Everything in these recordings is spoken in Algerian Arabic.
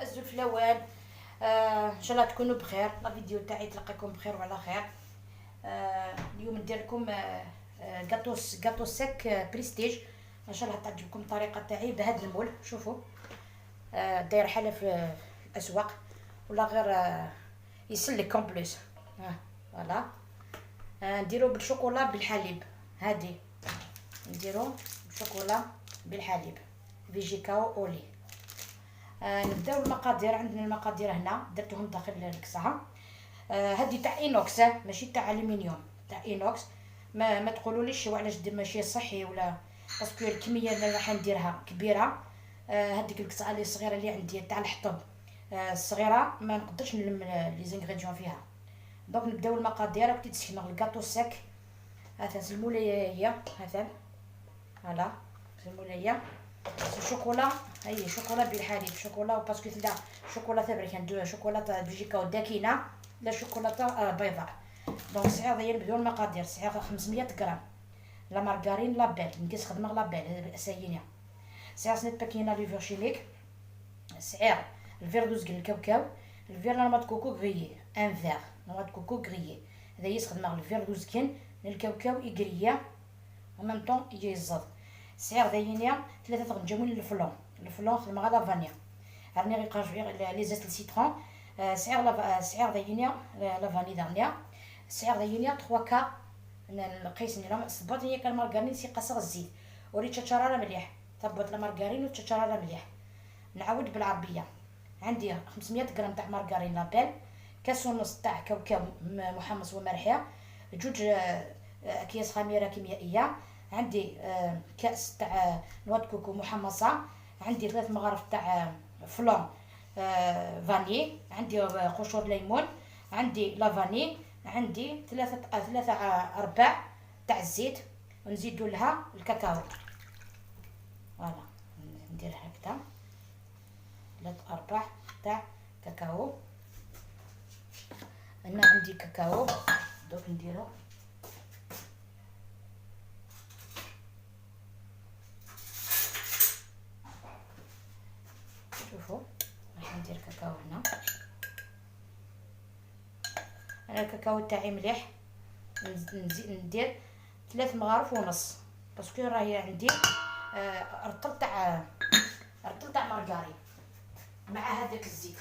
Azul fellawen. ان شاء الله تكونوا بخير. la vidéo تاعي تلقاكم بخير وعلى خير. اليوم ندير لكم gâteau sec prestige. ان شاء الله تعجبكم الطريقة تاعي بهذا ال moule. شوفوا داير حاله في الاسواق ولا غير يسلك en plus. Voilà، نديرو بالشوكولا بالحليب. هادي نديرو بالشوكولا بالحليب Végécao au lait. نبداو المقادير. عندنا المقادير هنا درتهم داخل القصعه. هادي تاع inox ماشي تاع الومنيوم، تاع inox. ما تقولوليش وعلاش دير ماشي صحي ولا، parce que الكمية اللي راح نديرها كبيرة. هذيك القصعه اللي صغيرة اللي عندي تاع الحطب الصغيرة ما نقدرش نلم les ingrédients فيها. Donc نبداو المقادير. كنت تسخن ال gâteau sec هذا المولايه هذا، voilà المولايه الشوكولا، هي شوكولا بالحليب chocolat، parce que لا شوكولا تبرك ندير شوكولا Végécao داكنه، لا شوكولاته بيضاء. Donc سعر هي نبداو المقادير. سعر 500 غرام la margarine Label، نقيس خدمة Label ساينه. سعر سنت باكينه levure chimique، سعر ال verre دوزكن الكاوكاو، ال verre noix de coco grillée، un verre noix de coco grillée. هذا يستخدم ال verre دوزكن الكاوكاو يقريه و même temps يزض. سعر داينيا ثلاثة غنجاوين ال flan، ال flan خدمة غا la vanille، راني غير les zestes citron. سعر سعر داينيا la vanille دانيا. سعر داينيا 3 كا نقيس نيرا صباط هي كان مارغرين سي قصر الزيت وري تشارا مليح ثبت la margarine وتشارا مليح. نعاود بالعربية. عندي 500 غرام تاع margarine Label، كاس ونص تاع كاوكاو محمص ومرحيه، جوج اكياس خميره كيميائيه، عندي كاس تاع noix de coco محمصه، عندي 3 مغارف تاع flan vanille، عندي قشور ليمون، عندي la vanille، عندي 3/4 تاع الزيت، ونزيدو لها الكاكاو. Voilà ندير هكذا 3/4 تاع كاكاو. انا عندي كاكاو دوك نديرو شوفوا راح ندير كاكاو هنا. انا الكاكاو تاعي مليح، نزيد ندير 3 مغارف ونص parce que راهي عندي رطل تاع مارغرين مع هذاك الزيت.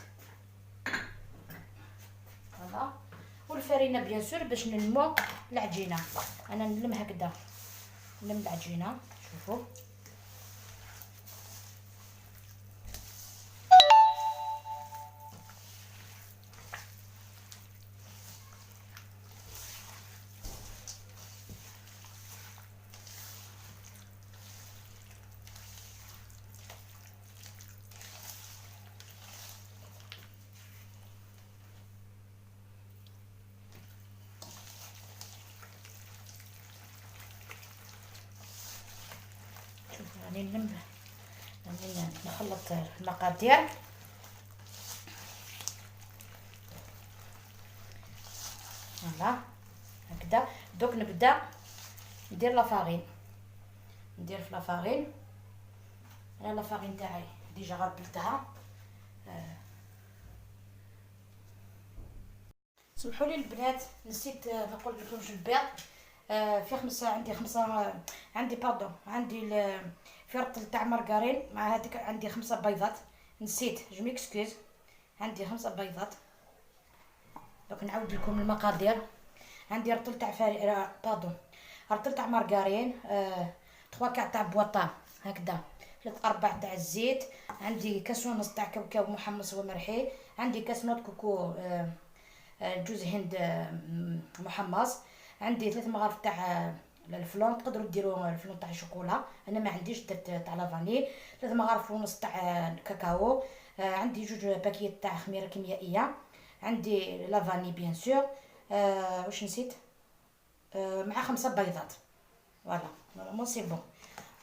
Voilà والفرينه bien sûr باش نلمو العجينة. انا نلم هكذا، نلم العجينة. شوفوا راني نلم، راني نخلط المقادير. Voilà هكذا. دوك نبدا ندير la farine، ندير في la farine. انا la farine تاعي déjà غربلتها. سمحوا لي البنات نسيت نقول لكم البيض. في خمسة، عندي خمسة، عندي pardon، عندي في رطل تاع مارغرين مع هذيك عندي 5 بيضات. نسيت، je m'excuse، عندي 5 بيضات. دوك نعاود لكم المقادير. عندي رطل تاع pardon، رطل تاع مارغرين، 3 كاع تاع بواطه هكذا، 3/4 تاع الزيت، عندي كاس ونص تاع كاوكاو محمص ومرحي، عندي كاس noix de coco جوز هند محمص، عندي 3 مغارف تاع ال flan، تقدروا ديروا ال flan تاع الشوكولا، انا ما عنديش درت تاع la vanille، 3 مغارف ونص تاع الكاكاو، عندي 2 paquets تاع خميره كيميائية، عندي la vanille bien sûr، واش نسيت، مع 5 بيضات. Voilà normalement c'est bon.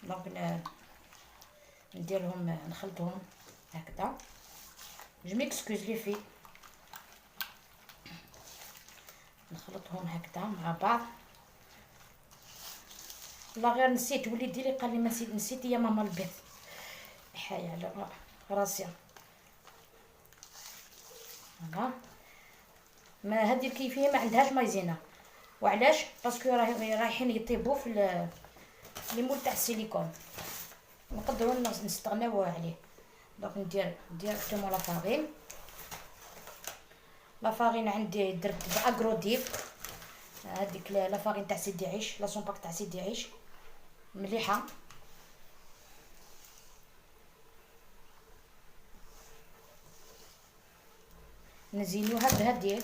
Donc نديرهم نخلطهم هكذا. Je m'excuse les filles، نخلطهم هكذا مع بعض. والله غير نسيت، وليدي اللي قال لي ما نسيت، نسيتي يا ماما البيض. حي على راسي. voilà ما هذه الكيفية ما عندهاش مايزينا. وعلاش؟ parce que رايحين يطيبوا في les moules تاع السيليكون، نقدروا نستغناو عليه. donc ندير directement la farine. la farine عندي درت باغروديف، هذيك la farine تاع سيدي عيش، la Sompac تاع سيدي عيش مليحة. نزينوها بهذه،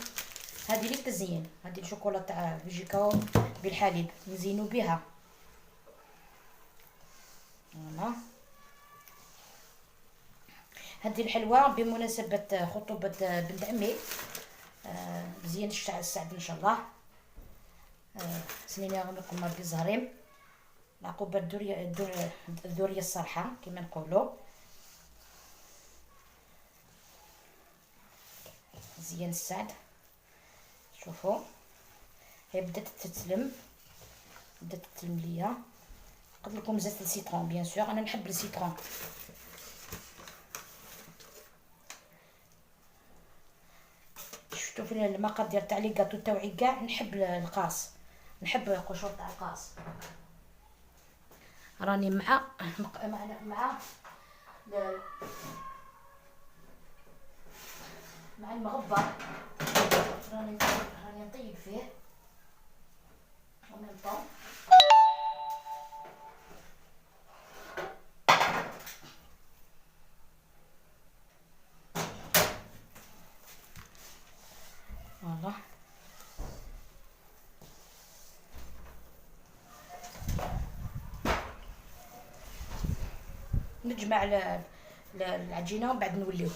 هذه اللي تزين، هذه الشوكولا تاع فيجيكاو بالحليب نزينو بها. voilà هذه الحلوة بمناسبة خطوبه بنت عمي، بزين الشتاء السعد ان شاء الله. سنين غنقوم بزهريم العقوبة الذرية الصالحة كما نقولوا. زين السعد، شوفوا هي بدات تتلم، بدات تتلم ليا. قلت لكم زدت ال citron bien sûr، انا نحب ال citron. شفتوا في المقادير تاع les gâteaux تاوعي كاع نحب القاص، نحب قشور تاع القاص. راني مع مع مع مع المغبر، راني نطيب فيه en même temps. voilà نجمع العجينة ومن بعد نوليو.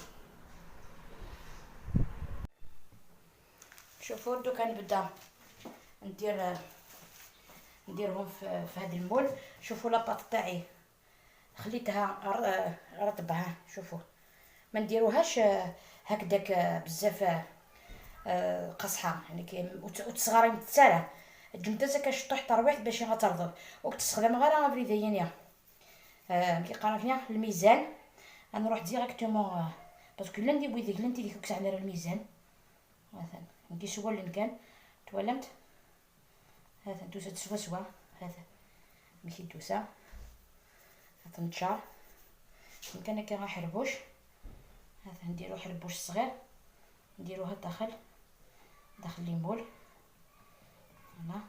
شوفوا دوكا نبدا نديرهم في هذا ال moule. شوفوا la pâte تاعي خليتها رطبه، شوفوا ما نديروهاش هكذاك بزاف قصحه، يعني كي وتصغري متساله الجمده كاش طيح ترويح باش غترضب، وكتستخدم غير افريدينيا كي قرا الميزان. نروح directement parce que لندي بويديك لندي ديك كسع الميزان مثلا ندي سوا اللي كان تولمت هذا دوسة سوا سوا، هذا ماشي دوسة، هذا نتشار كان كي حربوش، هذا نديرو حربوش صغير نديروها داخل les moules. هنا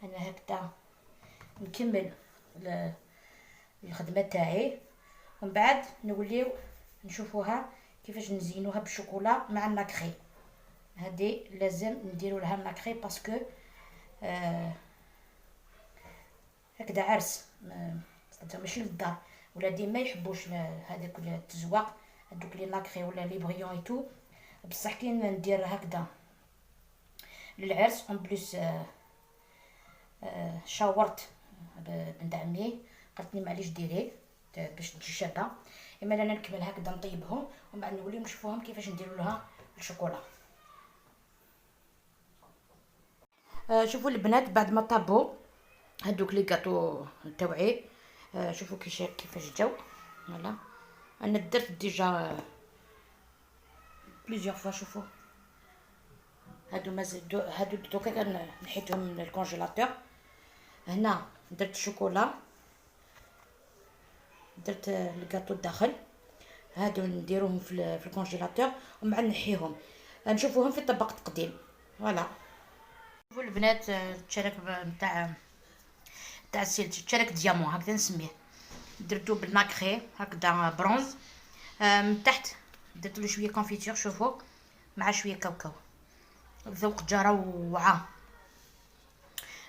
انا هكذا نكمل الخدمة تاعي، ومن بعد نوليو نشوفوها كيفاش نزينوها بالشوكولا مع ال nacré. هذه لازم نديرو لها ال nacré parce que هكذا عرس ماشي للدار، ولا ديما يحبوش هذاك التزواق هذوك les nacrés ولا les brillants et tout. بصح كي ندير هكذا للعرس en plus شاورت بنت عمي قالت لي معليش ديري باش تجي شابه. اما انا نكمل هكذا نطيبهم ومن بعد نوليو نشوفوهم كيفاش نديرو لها الشوكولا. شوفوا البنات بعد ما طابوا هذوك les gâteaux تاوعي، شوفوا كيفاش جاو. voilà انا درت déjà plusieurs fois. شوفوا هادو مازال هادو دوكا نحيتهم من ال congélateur. هنا درت الشوكولا، درت الكاطو الداخل، هادو نديروهم في ال congélateur ومن بعد نحيهم نشوفوهم في طبق التقديم. voilà شوفوا البنات التشارك نتاع السيل، تشارك diamant هكذا نسميه، درتو بال nacré هكذا برونز، من تحت درت له شوية confiture شوفوا مع شوية كاوكاو، الذوق جا روعه.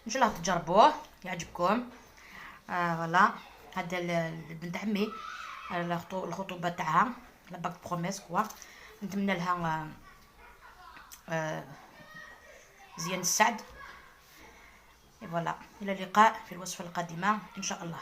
ان شاء الله تجربوه يعجبكم. voilà هذا بنت عمي الخطوبة تاعها la bague promesse quoi، نتمنى لها زين السعد. voilà الى اللقاء في الوصفة القادمة ان شاء الله.